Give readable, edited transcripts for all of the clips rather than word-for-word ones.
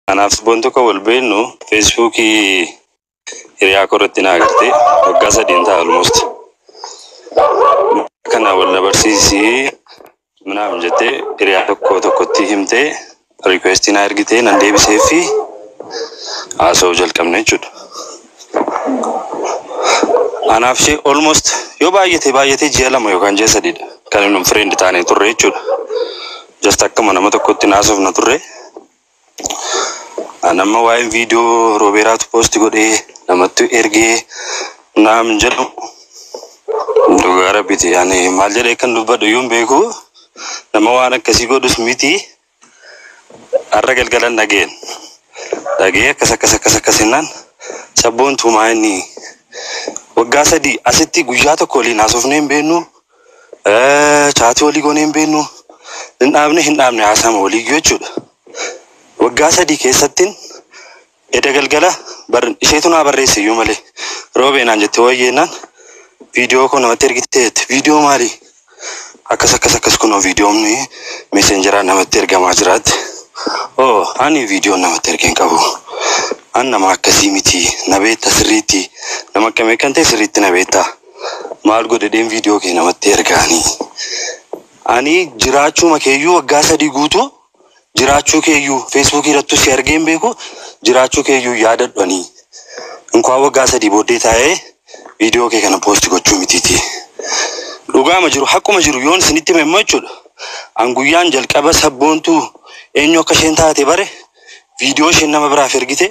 Anaaf Sabboontuu kan wal beeknu Feesbuukii hiriyaa koo irratti na agartee waggaa sadiin ta'a almost. Kana wal na barsiisii ምናምን jettee hiriyaa tokko tokkotti himtee requestii na ergitee nan deebisee fi haasa'uu jalqabne jechuudha. Anaaf ishee almost yoo baay'ate baay'ate ji'a 2 yookaan ji'a 3dha kan inni friend taanee turre jechuudha. Just akkuma nama tokkotti naasofna turre. An amma waa'een viidiyoo Roobeeraatu post godhee namatti ergee naam jedhu dhugaa rabbiti. Ani maal jedhee kan dubbadhu iyyuu hin beeku. Nama waan akkasii godhus miti. Har'a galgalan dhageen. Dhagee akkas akkas akkas akkas jennaan Sabboontuu maa inni waggaa 3 asitti guyyaa tokko waliin haasofnee hin beeknu. Chat walii goonee hin beeknu. Hin dhaabne hin dhaabne haasama walii jechuudha. Waggaa 3 keessattiin eda galgala isheetu naa barreesse iyyuu malee Roobee naan jette wayyeennaan viidiyoo koo namatti ergite jette. Viidiyoo maali? Akkas akkas akkas kunoo viidiyoon messengeraan namatti ergamaa jiraatti. Oh ani viidiyoo namatti ergee hin qabu. An nama akkasii miti na beekta sirriitti nama akkamii akkan ta'e sirriitti na beekta. Maal godhedheen viidiyoo kee namatti ergaanii. Ani jiraachuu keeyyuu waggaa 3 guutuu jiraachuu keeyyuu Feesbuukii irrattu si argee hin beeku jiraachuu keeyyuu yaadadhu ani. Inkwaa waggaa 3 booddee taa'ee viidiyoo kee kana post gochuu mitiiti. Dhugaama jiru haqquma jiru yoon isinitti hime immoo jechuudha. An guyyaan jalqaba Sabboontuu eenyu akka isheen taate bare viidiyoo isheen nama biraaf ergite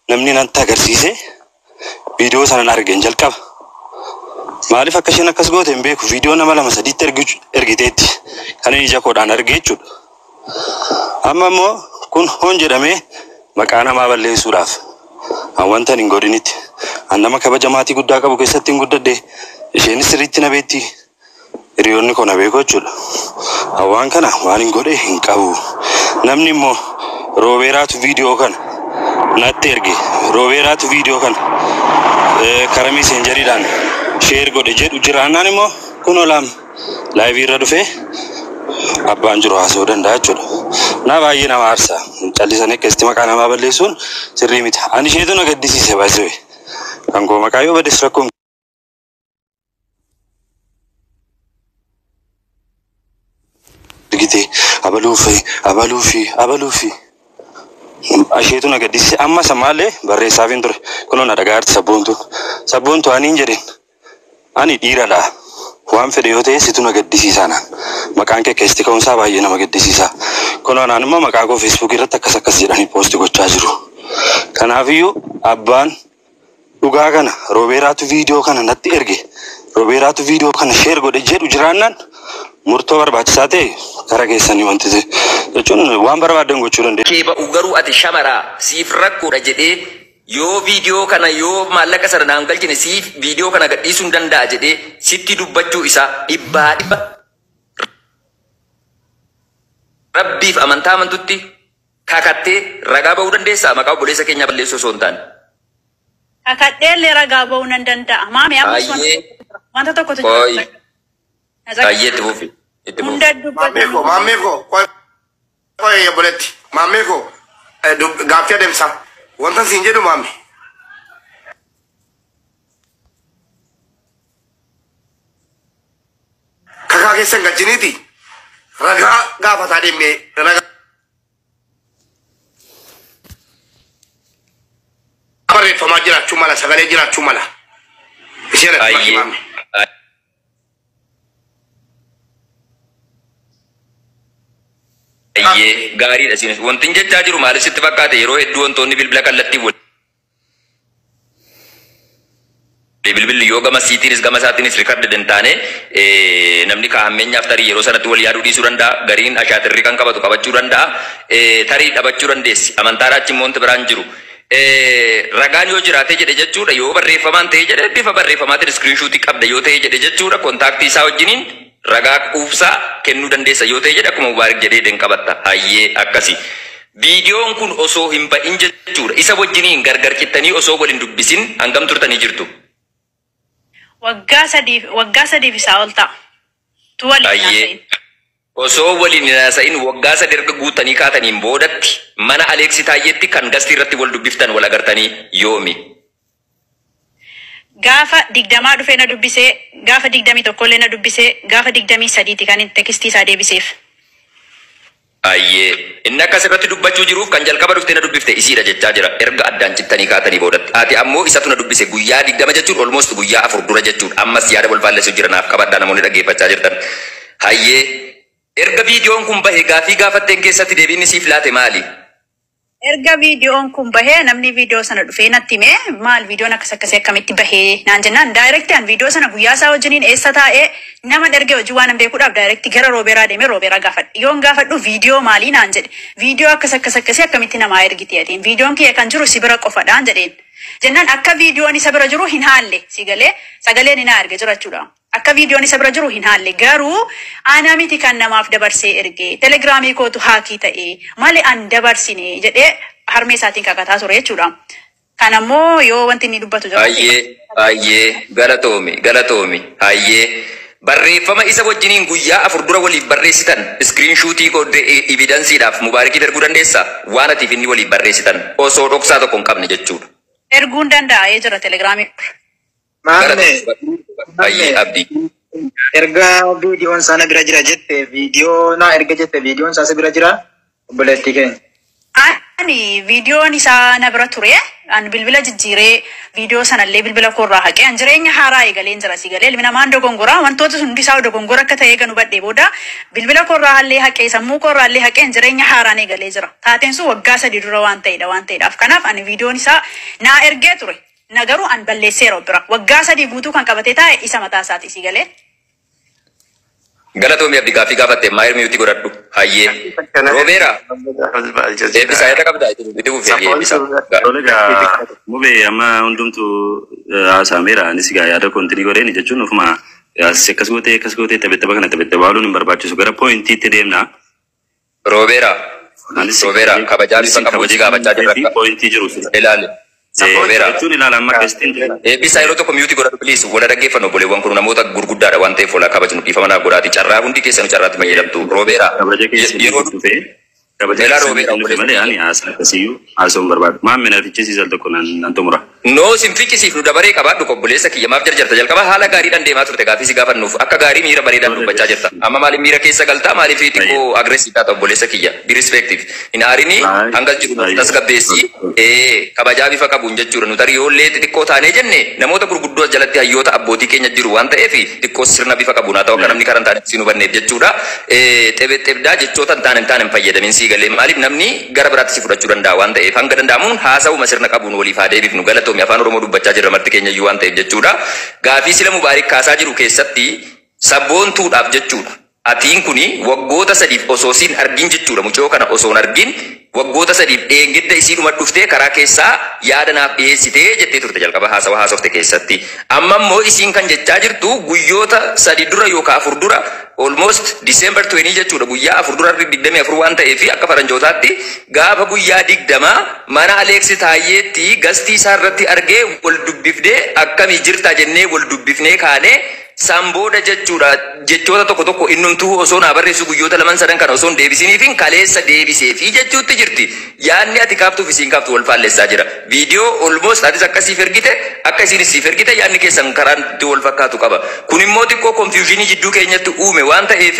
namni natti agarsiise viidiyoo sanan argeen jalqaba. Maaliif akka isheen akkas goote hin beeku viidiyoo nama lama sadiitti ergiteetti kan inni ija koodhaan arge jechuudha. Amma immoo kun hon jedhamee maqaa namaa balleessuudhaaf an wanta hin godhinitti an nama kabaja maatii guddaa qabu keessatti hin guddadhe isheenis sirriitti na beekti hiriyoonni koo na beeku jechuudha. An waan kana waan hin godhe hin qabu. Namni immoo Roobeeraatu viidiyoo kana natti erge Roobeeraatu viidiyoo kana karaa messengeriidhaan share godhe jedhu jiraannaan immoo kun olaam live irra dhufee abbaan jiru haasa'uu danda'a jechuudha. Na baay'ee nama aarsa. Callisanii akkasitti maqaa namaa balleessuun sirrii miti. Ani isheetu na gaddisiise baay'ee. Kan koo maqaa yoo bades rakkoon argite abaluufi abaluufi abaluufi isheetu na gaddisiise amma samaallee barreessaaf hin ture. Kunoo na dhagaa jirti Sabboontuun. Sabboontu ani hin jedhin. Ani dhiiradha. Waan fedhe yoo ta'e situ na gaddisiisa naan. Maqaan kee keessatti ka'uunsaa baay'ee nama gaddisiisa. Kunoo anaan immoo maqaa koo Feesbuukii irratti akkas akkas jedhanii post gochaa jiru. Kanaafiyyuu abbaan dhugaa kana Roobeeraatu viidiyoo kana natti erge Roobeeraatu viidiyoo kana share godhe jedhu jiraannaan murtoo barbaachisaa ta'e kara keessanii wanti ta'e jechuun waan barbaadan gochuu dandeessu. Kee ba'u garuu ati shamaraa siif rakkoodha jedhee yoo viidiyoo kana yoo maallaqa sana naan galchine siif viidiyoo kana gadhiisuu hin danda'a jedhee sitti dubbachuu isaa dhibbaa dhibba rabbiif amantaa amantutti kakattee ragaa ba'uu dandeessaa maqaa obboleessa keenyaa balleessuu osoo hin taane. Kakadheellee ragaa ba'uu nan danda'a. Maami ammas wanta Hayyee. tokkotu jira. Wanta tokkotu jira. Qoyi. Na Hayyee itti fufi. Itti fufi. Hunda Maammee dubbatan. koo, maammee koo, qoy qoy obboleetti. Maammee koo, gaaffii adeemsa. Wanta siin jedhu maamme. Kakaa keessa hin galchiniiti. Ragaa gaafataa deemnee ragaa barreeffamaa jiraachuu mala, sagalee jiraachuu mala. Ishee irratti maki Hayyee. maamme. Hayyee gaariidha isinis. Wantin jechaa jiru maaliif sitti fakkaate yeroo hedduu wantoonni bilbila kallattii wal bilbilli yoo gama siitiinis gama isaatiinis record hin taane namni ka hammeenyaaf tarii yeroo sanatti wal yaaduu dhiisuu danda'a. Gariin ashaatirri kan qabatu qabachuu danda'a. Tarii dhabachuu dandeessi. Amantaadhaa achi immoo wanti biraan jiru. Ragaan yoo jiraate jedhe jechuudha yoo barreeffamaan ta'e jedhe bifa barreeffamaatiin screenshot qabda yoo ta'e jedhe jechuudha kontaaktii isaa wajjiniin ragaa quubsaa kennuu dandeessa yoo ta'e jedhe akkuma Mubaarik jedhee den qabatta. Hayyee akkasi. Viidiyoon kun osoo hin ba'in jechuudha isa wajjiniin gargar cittanii osoo wal hin dubbisin hangam turtanii jirtu? Waggaa sadiif waggaa sadiif isaa ol ta'a. Tu waliin Hayyee. haasa'in. Osoo waliin hin haasa'in waggaa 3 erga guutanii kaataniin boodatti mana Aleeksi Taayyeetti kan gastii irratti wal dubbiftan wal agartanii yoomi? Gaafa 20 dhufee na dubbisee, gaafa 21 illee na dubbisee, gaafa 23ti kan inni tekstii isaa deebiseef. Ayyee. Inni akkas irratti dubbachuu jiruuf kan jalqaba dhuftee na dubbifte isiidha jechaa jira. Erga addaan cittanii kaatanii boodatti. Ati ammoo isatu na dubbise guyyaa 20 jechuun almost guyyaa 4 dura jechuudha. Ammas yaada wal faallessu jira, naaf qabadhaa namoonni dhaggeeffachaa jirtan. Hayyee. Erga viidiyoon kun bahe gaafii gaafatteen keessatti deebiin inni siif laate maali? Erga viidiyoon kun bahee namni viidiyoo sana dhufee natti himee, maal viidiyoon akkas akkasii akkamitti bahee naan jennaan, direct an viidiyoo sana guyyaa isaa wajjiniin eessa taa'ee nama ergee hojii waan hin beekuudhaaf direct gara Roobeeraa deemee Roobeeraa gaafadhe. Yoon gaafadhu viidiyoo maalii naan jedhe. Viidiyoo akkas akkas akkasii akkamitti namaa ergite atiin, viidiyoon kiyya kan jiru si bira qofadhaan jedheen. Jennaan akka viidiyoon isa bira jiru hin haalle, si galee sagaleen hin arge jira jechuudha. Akka viidiyoon isa bira jiru hin haalle, garuu ana miti kan namaaf dabarsee erge, telegiraamii kootu hack ta'e malee an dabarsine jedhee harmee isaatiin kakataa ture jechuudha. Kan ammoo yoo wanti inni dubbatu jiraate. Hayyee, hayyee, galatoomi, galatoomi, hayyee. Barreeffama isa wajjiniin guyyaa 4 dura waliif barreessitan screenshot evidenceiidhaaf Mubaarakiif erguu dandeessaa? Waan atiif inni waliif barreessitan osoo dhoksaa tokko hin qabne jechuudha. Erguun danda'ee jira telegiraamii. Maamme, Hayyee, Abdii. Erga viidiyoon sana bira jira jette, viidiyoo naa erga jette, viidiyoon isaa si bira jira, obboleettii keenya? Ani viidiyoon isaa na bira ture. Ani bilbila jijjiiree viidiyoo sanallee bilbila koorraa haqee an jireenya haaraa eegaleen jira, si galee. Ilmi namaan dogongoraa, wantoota sun hundi isaa dogongora akka ta'e eega nu badhee booda bilbila koorraa hallee haqee, sammuu koorraa hallee haqee an jireenya haaraan eegalee jira. Taateen sun waggaa 3 dura waan ta'edha waan ta'edhaaf. Kanaaf ani viidiyoon isaa naa ergee ture. Na garuu an balleesseera of bira. Waggaa 3 guutuu kan qabatee taa'e isa mataa isaati, si galee. Galatoomi Abdi, gaaffii gaafatte maayir mute godhadhu. Hayyee. Roobeera. Eebbisaa, yaada qabdaa? Itti fufee, eebbisaa. Tole egaa, mubee amma hundumtuu haasa'ameera. Anis egaa yaada continue godheen jechuun ofuma akkas gootee akkas gootee tapha kana tapha baaluun hin barbaachisu, gara pointiitti deemna. Roobeera. Anis Roobeera, kabajaa bifa qabu si gaafachaa jirra. Pointii jiru. Ilaali. Roobeera. Jechuun ilaala amma akkasitti. Eebbisaa, yeroo tokko mute godhadhu, please. Wala dhaggeeffannu, obboleewwan kun namoota gurguddaadha waan ta'eef wala kabajnu, dhiifama naa godhaati. Carraa hundi keessanuu carraatti fayyadamtu. Roobeera. Kabaja keessa Yeroo dhufee kabaja Elaa keessa Roobeera, dhufe obboleessa. malee ani haasaa akkasiyyuu haasa'uun barbaadu. Maamme, na fichisiisan tokko nan xumura. No, sin fichisiifnu, dabaree qabaadhu, obboleessa kiyya, maaf jarjarta? Jalqaba haala gaariidhaan deemaa turte, gaaffii si gaafannuuf akka gaarii miira bareedaan dubbachaa jirta. Amma maaliif miira keessa galtaa? Maaliif xiqqoo aggressive taata, obboleessa kiyya? Be respective. Hin aarini, hanga jiru tasgabbeessi. Kabajaa bifa qabuun jechuudha. Nu tarii yoollee xixiqqoo taanee jenne namoota gurguddoo as jalatti hayyoota abbootii keenya jiru waan ta'eef xiqqoo sirna bifa qabuun haa ta'u, akka namni karaa hin taane si hubanneef jechuudha. Xebexebdaa jechoota hin taane hin fayyadamin, sii galee? Maaliif namni gara biraatti si fudhachuu danda'a waan ta'eef hanga danda'amuun haasa'uma sirna qabuun waliif haa deebifnu. Galatoomi, afaan Oromoo dubbachaa jirra marti keenya iyyuu waan ta'eef jechuudha. Gaafii sila Mubaarik kaasaa jiru keessatti sabboontuudhaaf jechuudha. Atiin kuni waggoota 3f osoo siin argin jechuudha. Mucoo kana osoo hin argin waggoota 3f dheengidda isiidhuma dhuftee karaa keessaa yaada naaf dhiyeessitee jettee turte jalqaba haasawa haasofte keessatti. Amma immoo isiin kan jechaa jirtu guyyoota 3 dura yookaan 4 dura, almost December 20 jechuudha, guyyaa 4 dura, 24 waan ta'eef akka faranjootaatti gaafa guyyaa 20 mana Aleeksi Taayyeetti gastii isaa irratti argee wal dubbifnee, akkamii jirta jennee wal dubbifnee kaanee, san booda jechuudha jechoota tokko tokko innumtuu osoo naa barreessu guyyoota laman sadan kana osoo hin deebisiniifin kaleessa deebiseefi jechuutti jirti. Yaadni ati kaaftuuf isiin kaaftu wal faallessaa jira. Viidiyoo almost atis akkasiif ergite, akka isiin siif ergite, yaadni keessan karaan itti wal fakkaatu qaba. Kun immoo xiqqoo confusionii jidduu keenyatti uume waan ta'eef,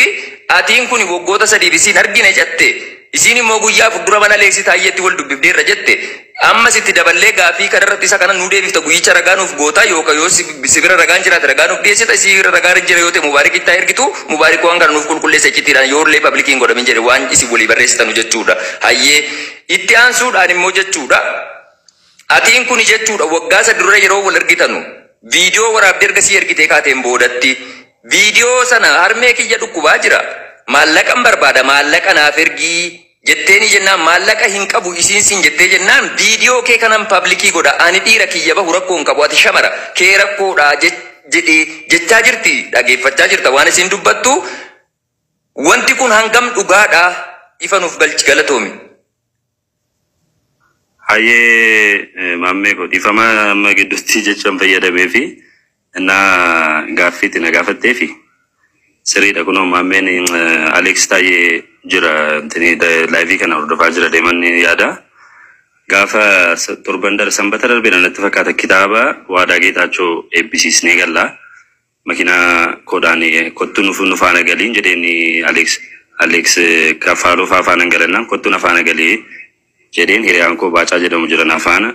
atiin kun waggoota 3f isiin argine jette. Isiin immoo guyyaa fuuldura mana Aleeksi Taayyeetti wal dubbifneerra jette. Ammas itti daballee gaafii kanarratti isa kana nuu deebifta, guyyicha ragaa nuuf goota yookaan yoo si bira ragaan jiraate ragaa nuuf dhiyeessita, si bira ragaan jira yoo ta'e Mubaarik itti ergitu, Mubaarik waan kana nuuf qulqulleessa iccitiidhaan yoo illee publiciin godhamin jedhe waan isin walii barreessitanu jechuudha. Hayyee, itti aansuudhaan immoo jechuudha. Atiin kuni jechuudha waggaa 3 dura yeroo wal argitanu viidiyoo waraabdee erga sii ergitee kaateen boodatti viidiyoo sana harmee kiyya dhukkubaa jira, maallaqan barbaada, maallaqa naaf ergii jetteeni jennaan, maallaqa hin qabu isiin sin jettee jennaan, viidiyoo kee kanan public godha, ani dhiira kiyya bahu rakkoo hin qabu, ati shamara kee rakkoodha jedhee jechaa jirti. Dhageeffachaa jirta waan isiin dubbattu. Wanti kun hangam dhugaadha? Ifa nuuf galchi, galatoomi. Hayyee, maammee koo, dhiifama amma gidduutti jechaan fayyadamee fi na gaaffiitti na gaafattee fi Sirriidha kunoo maammeen Aleeks taa'ee jira live kana hordofaa jira deeman yaada. Gaafa torban dar sanbata darbee natti fakkaata kitaaba Waadaa Geetaachoo eebbisiisnee galla. Makiinaa koodhaan kottu nu faana galiin jedheen Aleeks. Aleeks Kaffaaloo faa faana galannaan kottu na faana galii jedheen hiriyaan koo Baacaa jedhamu jira na faana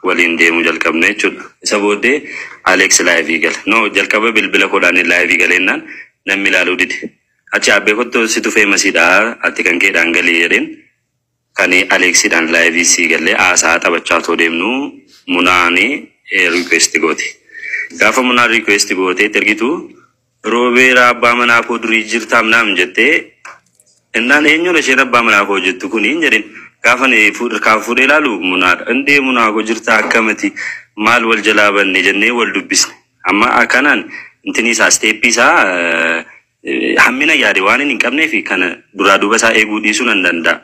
waliin deemuu jalqabne jechuudha. Isa booddee Aleeks live gala. No, jalqaba bilbila koodhaan live galeennaan namni ilaaluu dide. Achi abbee kottu situ famousiidha ati kan keedhaan galii jedheen kan Aleeksiidhaan live sii gallee haasaa taphachaa otoo deemnu Munaani request goote. Gaafa Munaan request gootee ergitu Roobeera abbaa manaa koo durii jirtaam naam jettee innaan eenyuun isheen abbaa manaa koo jettu kuni hin jedhin. Gaafa fuudhee ilaalu Munaadha. Indee Munaa koo jirtaa akkamati maal wal jalaa banne jennee wal dubbisne. Amma akkanaan intini isaa step isaa hammina yaade waan hin qabneef kana duraa duuba isaa eeguu dhiisuu nan danda'a.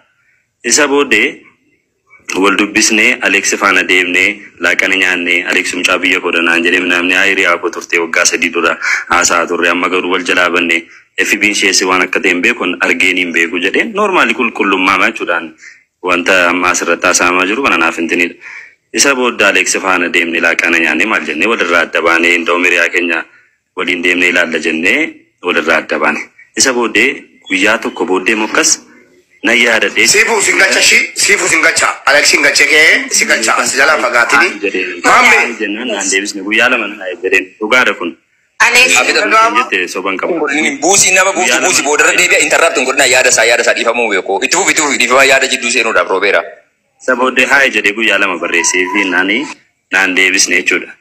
Isa booddee wal dubbisnee Aleeks faana deemnee laaqana nyaannee Aleeks mucaa biyya koo danaan jedhee namni hiriyaa koo turte waggaa 3 dura haasaa turre amma garuu wal jalaa banne FB'n ishees waan akka ta'e hin beeku argeen hin beeku jedheen normal qulqullummaa jechuudhaan wanta amma asirratti haasa'amaa jiru kana naaf hintinidha. Isa booddee Aleeks faana deemnee laaqana nyaannee maal jennee walirraa adda baanee inda'u hiriyaa keenya waliin deemnee ilaalla jennee walirraa adda baane. Isa booddee guyyaa tokko booddee mokkas na yaadadhee. Siifuu sin galcha shi siifuu sin galcha Alex sin galche kee si galcha as jalaa fagaatini. Maamme. Jennaan naan deebisne guyyaa 2 na jedheen dhugaadha kun. Aleeks. Jette soban qabu. Buusii nama buusu buusii boodarra deebi'a interrupt hin godhina yaada isaa dhiifamuu beeku. Itti fufi dhiifama yaada jidduu seenuudhaaf Roobeera. Isa booddee hi jedhee guyyaa 2 barreessee fi naani naan deebisne jechuudha.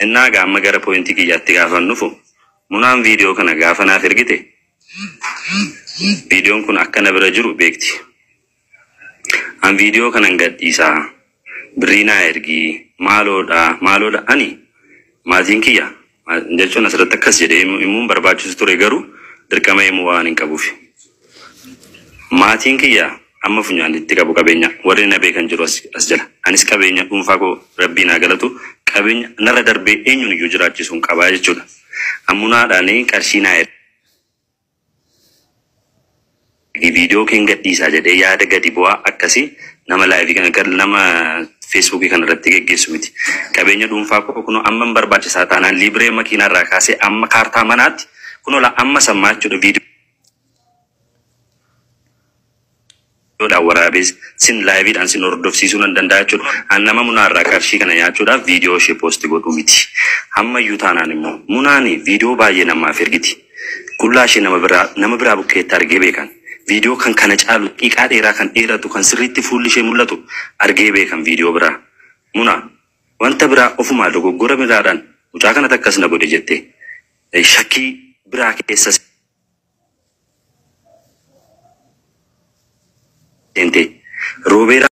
Innaa gaama gara point kiyyaatti gaafa nufu Munaan viidiyoo kana gaafa naaf ergite viidiyoon kun akka na bira jiru beekti. An viidiyoo kanan gadhiisaa birrii naa ergii maaloodha maaloodha ani maatiin kiyya jechuun asirratti akkas jedhee himuun barbaachisu ture garuu dirqama himuu waan hin qabuuf. Maatiin kiyya amma funyaanitti qabu qabeenya warri na beekan jiru as jala. Anis qabeenya dhuunfaa koo rabbii naa galatu qabeenya narra darbee eenyuun iyyuu jiraachisuun qabaa jechuudha. Ammunaadhaan qarshii naa ergi viidiyoo keen gadhiisaa jedhee yaada gadi bu'aa akkasii nama live kana nama Facebookii kana irratti geggeessu miti. Qabeenya dhuunfaa koo kunoo amma hin barbaachisaa taanaan liibiree makiinaa irraa kaasee amma kaartaa manaatti kunoo la amma sammaa jechuudha viidiyoodhaan waraabee sin liveiidhaan sin hordofsiisuu nan danda'a jechuudha. An nama Munaa irraa qarshii kana nyaachuudhaaf viidiyoo ishee post godhuu miti. Hammayyuu taanaan immoo Munaani viidiyoo baay'ee namaaf ergiti. Qullaa ishee nama biraa bukkeetti argee beekan. Viidiyoo kan kana caalu xiqqaa dheeraa kan dheeratu kan sirriitti fuulli ishee mul'atu argee beekan viidiyoo biraa. Muna wanta biraa ofumaa dogoggora biraadhaan mucaa kanatti akkas na godhe jettee shakkii biraa keessa seentee Roobeeraa.